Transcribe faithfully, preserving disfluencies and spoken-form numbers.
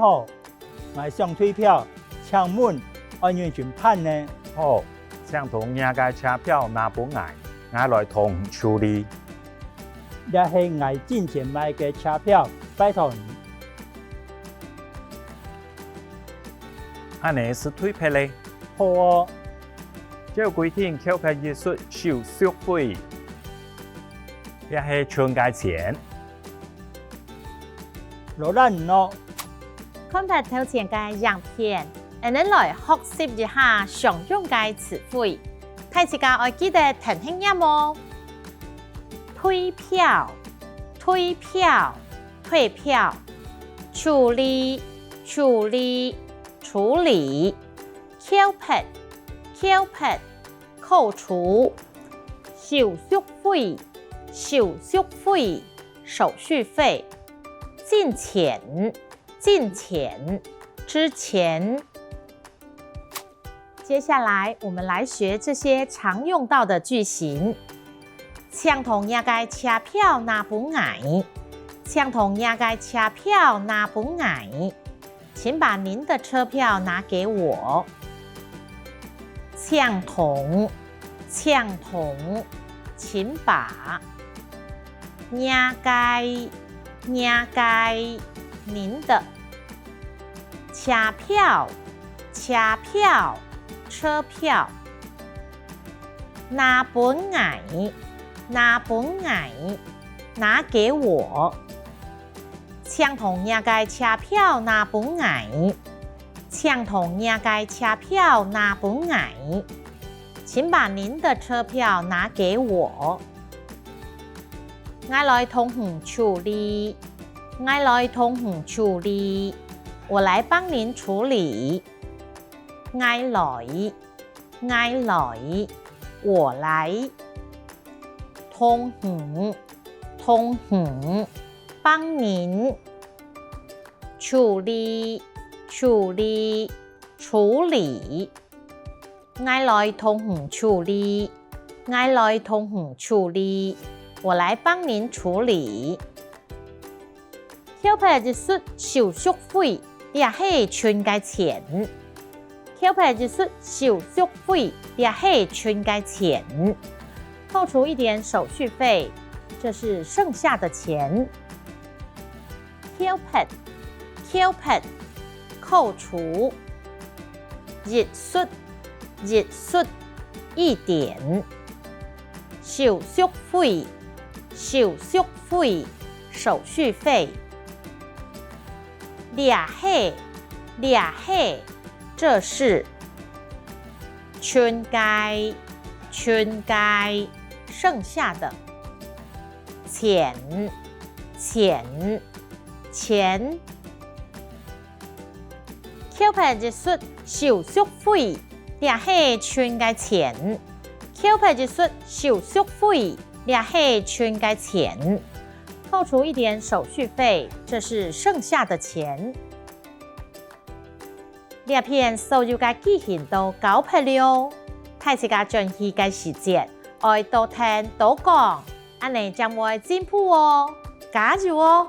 好，𠊎想退票，請問愛仰般辦呢？好，請同若个車票拿分𠊎，𠊎來同你處理。這係𠊎進前買个車票，拜託你。恁呢就退票了。好哦。照規定，扣票一息手續費。這係賰个錢。 勞瀝你哦！看忒頭前个影片，𠊎等來學習一下常用个詞彙。大自家愛記得跈等唸哦！退票，退票，退票。處理，處理，處理。扣票，扣票，扣除。手續費，手續費， 手續費。進前，進前，之前。接下來，我們來學這些常用到的句型。請同若个車票拿分𠊎。請同若个車票拿分𠊎。 請把您的車票拿給我。請同，請同，請把。若个，若个，您的。車票，車票，車票。拿分𠊎，拿分𠊎，拿給我。 請同若个車票拿分𠊎。請同若个車票拿分𠊎。請把您的車票拿給我。𠊎來同你處理。𠊎來同你處理。我來幫您處理。𠊎來， 𠊎來，我來。同你，同你，幫您。處理，處理，處理。𠊎來同你處理。𠊎來同你處理。我來幫您處理。 扣票一息手續費，這係賰个錢。扣票一息手續費，這係賰个錢。扣除一點手續費，這是剩下的錢。扣票，扣票，扣除。一息，一息，一點。手續費， 手續費，手續費。這係，這係，這是。賰个，賰个，剩下的。錢，錢，錢。 扣票一息手續費，這係賰个錢。扣票一息手續費，這係賰个錢。扣除一點手續費，這是剩下的錢。這片所有个句型都教忒了，大自家轉去个時節，愛多聽多講，恁呢正會進步哦！加油哦！